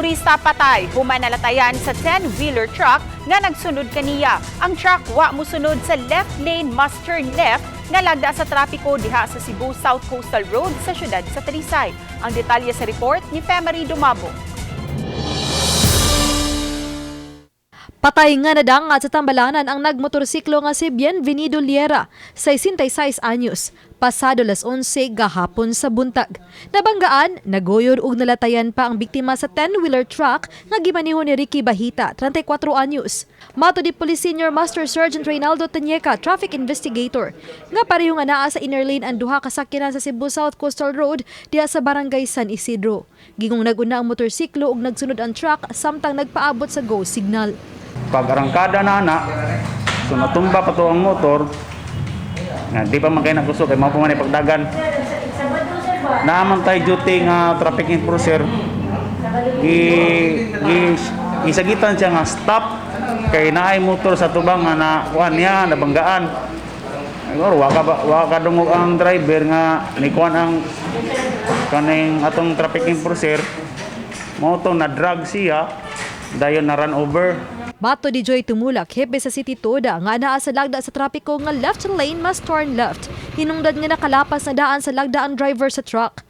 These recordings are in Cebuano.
Motorista patay, human nalatayan sa 10-wheeler truck nga nagsunod kaniya. Ang truck wa mosunod sa left lane must turn left nga lagda sa trapiko diha sa Cebu South Coastal Road sa syudad sa Talisay. Ang detalye sa report ni Femary Dumabo. Patay nga nadangat sa tambalanan ang nagmotorsiklo nga si Bienvenido Liera, 66 anyos, pasado las 11 gahapon sa buntag. Nabanggaan, naguyod ug nalatayan pa ang biktima sa 10-wheeler truck nga gimaniho ni Ricky Bahita, 34 anyos. Matod ni Police Senior Master Sergeant Reynaldo Tanyeca, traffic investigator, nga pareho nga naa sa inner lane ang duha ka sakyanan sa Cebu South Coastal Road diha sa Barangay San Isidro. Gingong naguna ang motorsiklo ug nagsunod ang truck samtang nagpaabot sa go signal. Pag arangkada na ana, so natumba pa to ang motor nga di pa man kay nakusog kay mao pa man ay pagdagan. Naaman tay duty nga traffic enforcer, gi, gi gisagitan siya nga stop kay naay motor sa tubang nga na kuan niya nabanggaan. Siguro wa ka dungog ang driver nga ni kuan ang kaning atong traffic enforcer, mao to na drag siya, dayon na run over. Matod ni Joy Tumulak, hepe sa City Toda, nga naa sa lagda sa trapiko nga left lane must turn left. Hinungdan nga nakalapas na daan sa lagda ang driver sa truck.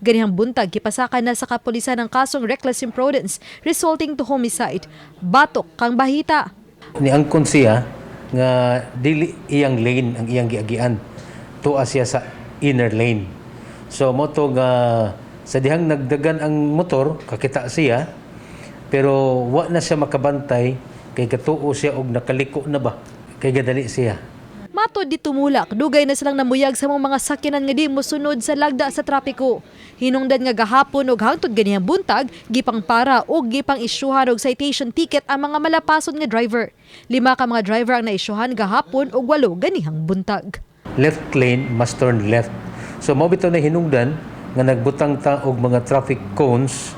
Ganihang buntag, gipasakan na sa kapulisan ang kasong reckless imprudence resulting to homicide. Batok kang Bahita. Niangkon siya nga dili iyang lane ang iyang giagian, tuwa siya sa inner lane. So mo to nga sa dihang nagdagan ang motor, kakita siya, pero wa na siya makabantay kay katuo siya og nakaliko na ba kay gadali siya. Matod ni Tumulak, dugay na silang namuyag sa mga sakyanan nga di mosunod sa lagda sa trapiko. Hinungdan nga gahapon og hangtod ganihang buntag, gipang para og gipang isyuhan og citation ticket ang mga malapason nga driver. Lima ka mga driver ang naisyuhan gahapon og walo ganihang buntag. Left lane must turn left. So mao bitaw na hinungdan nga nagbutang ta og mga traffic cones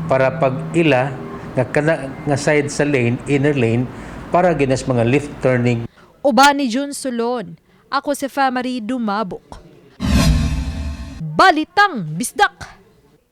para pag ila nga kana nga side sa lane, inner lane, para ginas mga left turning. Uban ni Jun Solon. Ako si Famary Dumabok. Balitang Bisdak!